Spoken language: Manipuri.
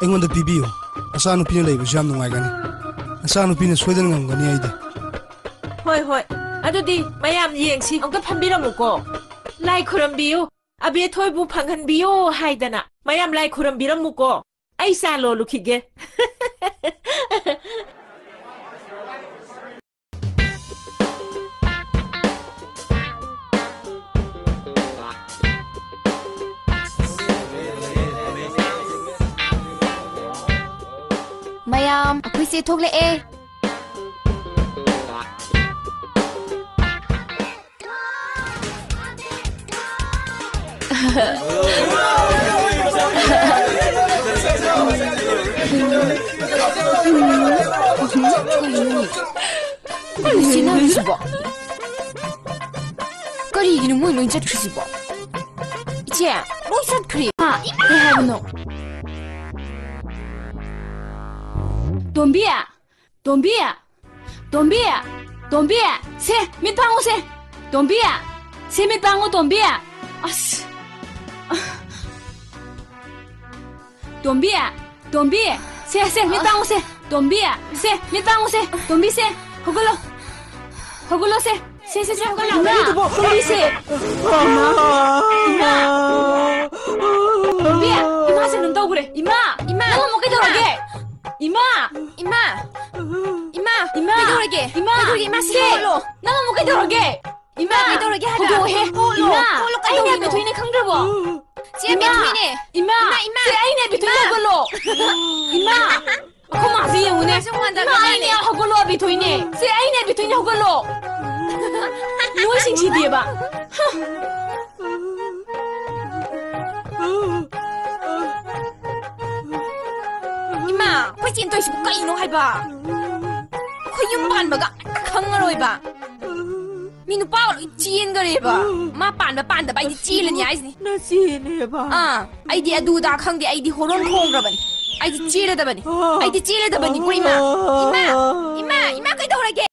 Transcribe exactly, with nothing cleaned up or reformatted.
ꯑꯩꯉꯣꯟꯗ ꯄꯤꯕꯤꯌꯨ꯫ ꯅꯆꯥꯅꯨꯄꯤꯅ ꯂꯩꯕꯁꯨ ꯌꯥꯝ ꯅꯨꯡꯉꯥꯏꯒꯅꯤ꯫ ꯅꯆꯥꯅꯨꯄꯤꯅ ꯁꯣꯏꯗꯅ ꯉꯝꯒꯅꯤ ꯑꯩꯗꯤ꯫ ꯍꯣꯏ, ꯍꯣꯏ꯫ ꯑꯗꯨꯗꯤ ꯃꯌꯥꯝ ꯌꯦꯡꯁꯤ꯫ ꯑꯝꯇ ꯐꯝꯕꯤꯔꯝꯃꯨꯀꯣ꯫ ꯂꯥꯏ ꯈꯨꯔꯝꯕꯤꯌꯨ꯫ ꯑꯕꯦꯊꯣꯏꯕꯨ ꯐꯪꯍꯟꯕꯤꯌꯨ ꯍꯥꯏꯗꯅ꯫ ꯃꯌꯥꯝ ꯂꯥꯏ ꯈꯨꯔꯝꯕꯤꯔꯝꯃꯨꯀꯣ꯫ ꯑꯩ ꯆꯥ ꯂꯣꯜꯂꯨꯈꯤꯒꯦ꯫ ꯃꯌꯥꯝ, ꯑꯩꯈꯣꯏ ꯆꯦ ꯊꯣꯛꯂꯛꯑꯦ꯫ ꯀꯩꯅꯣꯅꯦ? ꯀꯔꯤꯒꯤꯅꯣ ꯃꯣꯏ ꯂꯣꯏ ꯆꯠꯈ꯭ꯔꯤꯁꯤꯕꯣ? ꯏꯆꯦ, ꯂꯣꯏ ꯆꯠꯈ꯭ꯔꯦ꯫ ꯍꯥ? ꯀꯩ ꯍꯥꯏꯕꯅꯣ? ꯇꯣꯝꯕꯤ! ꯇꯣꯝꯕꯤ! ꯇꯣꯝꯕꯤ! ꯇꯣꯝꯕꯤ! ꯁꯦ, ꯃꯤꯠ ꯄꯥꯡꯉꯨ ꯁꯦ! ꯇꯣꯝꯕꯤ! ꯁꯦ, ꯃꯤꯠ ꯄꯥꯡꯉꯨ, ꯇꯣꯝꯕꯤ! ꯑꯁ! ꯇꯣꯝꯕꯤ! ꯇꯣꯝꯕꯤ! ꯁꯦ, ꯁꯦ, ꯃꯤꯠ ꯄꯥꯡꯉꯨ ꯁꯦ! ꯇꯣꯝꯕꯤ! ꯁꯦ, ꯃꯤꯠ ꯄꯥꯡꯉꯨ ꯁꯦ! ꯇꯣꯝꯕꯤ ꯁꯦ! ꯍꯧꯒꯠꯂꯣ! ꯍꯧꯒꯠꯂꯣ ꯁꯦ! ꯁꯦ, ꯁꯦ, ꯁꯦ, ꯍꯧꯒꯠꯂꯣ! ꯏꯃꯥ! ꯇꯣꯝꯕꯤ ꯁꯦ! ꯏꯃꯥ! ꯏꯃꯥ! ꯇꯣꯝꯕꯤ! ꯏꯃꯥꯁꯦ ꯀꯩꯅꯣꯝ ꯇꯧꯈ꯭ꯔꯦ! ꯏꯃꯥ! ꯏꯃꯥ! ꯅꯪ ꯑꯃꯨꯛ ꯀꯩꯗꯧꯔꯒꯦ? ꯏꯃꯥ! ꯏꯃꯥ! ꯏꯃꯥ! ꯏꯃꯥ! ꯏꯃꯥ! ꯀꯩꯗꯧꯔꯒꯦ? ꯏꯃꯥ! ꯀꯩꯗꯧꯔꯒꯦ? ꯏꯃꯥ, ꯁꯦ! ꯁꯦ! ꯍꯧꯒꯠꯂꯣ! ꯅꯪ ꯑꯃꯨꯛ ꯀꯩꯗꯧꯔꯒꯦ? ꯏꯃꯥ! ꯀꯩꯗꯧꯔꯒꯦ ꯍꯥꯏꯕ? ꯍꯧꯗꯣꯛꯑꯣꯍꯦ! ꯍꯧꯒꯠꯂꯣ! ꯏꯃꯥ! ꯍꯧꯒꯠꯂꯣ! ꯑꯩꯅꯦ ꯀꯩꯗꯧꯔꯤꯅꯣ? ꯕꯦꯊꯣꯏꯅꯦ ꯈꯪꯗ꯭ꯔꯕꯣ? ꯆꯦ ꯏꯃꯥ! ꯕꯦꯊꯣꯏꯅꯦ! ꯏꯃꯥ! ꯏꯃꯥ! ꯏꯃꯥ! ꯁꯦ ꯑꯩꯅꯦ ꯕꯦꯊꯣꯏꯅꯦ! ꯏꯃꯥ! ꯍꯧꯒꯠꯂꯣ! ꯏꯃꯥ! ꯑꯩꯈꯣꯏ ꯃꯥꯁꯦ ꯌꯦꯡꯉꯨꯅꯦ! ꯏꯃꯥꯁꯦ ꯋꯥꯟꯗ ꯏꯃꯥ! ꯀꯥꯟꯅꯔꯦ! ꯑꯩꯅꯦ! ꯍꯧꯒꯠꯂꯣ ꯕꯦꯊꯣꯏꯅꯦ! ꯁꯦ ꯑꯩꯅꯦ ꯕꯦꯊꯣꯏꯅꯦ! ꯍꯧꯒꯠꯂꯣ! ꯅꯣꯏꯁꯤꯡꯁꯤꯗꯤꯕ! ꯍ! ꯏꯃꯥ! ꯑꯩꯈꯣꯏ ꯆꯦꯟ ꯇꯧꯏꯁꯤꯕꯨ ꯀꯩꯅꯣ ꯍꯥꯏꯕ? ꯑꯩꯈꯣꯏ ꯌꯨꯝ ꯄꯥꯟꯕꯒ ꯑꯝꯇ ꯈꯪꯉꯔꯣꯏꯕ! ꯃꯤ ꯅꯨꯄꯥꯒ ꯂꯣꯏ ꯆꯦꯟꯈꯔꯦꯕ! ꯃꯥ ꯄꯥꯟꯕ ꯄꯥꯟꯗꯕ ꯑꯩꯗꯤ ꯆꯦꯜꯂꯅꯤ ꯍꯥꯏꯁꯤꯅꯤ! ꯅꯆꯦꯅꯦꯕ? ꯑꯥ! ꯑꯩꯗꯤ ꯑꯗꯨ ꯑꯗꯥ ꯈꯪꯗꯦ, ꯑꯩꯗꯤ ꯍꯣꯔꯣꯟ ꯈꯣꯡꯈ꯭ꯔꯕꯅꯤ! ꯑꯩꯗꯤ ꯆꯦꯜꯂꯗꯕꯅꯤ! ꯑꯩꯗꯤ ꯆꯦꯜꯂꯗꯕꯅꯤꯀꯣ ꯏꯃꯥ! ꯏꯃꯥ! ꯏꯃꯥ! ꯏꯃꯥ ꯀꯩꯗꯧꯔꯒꯦ?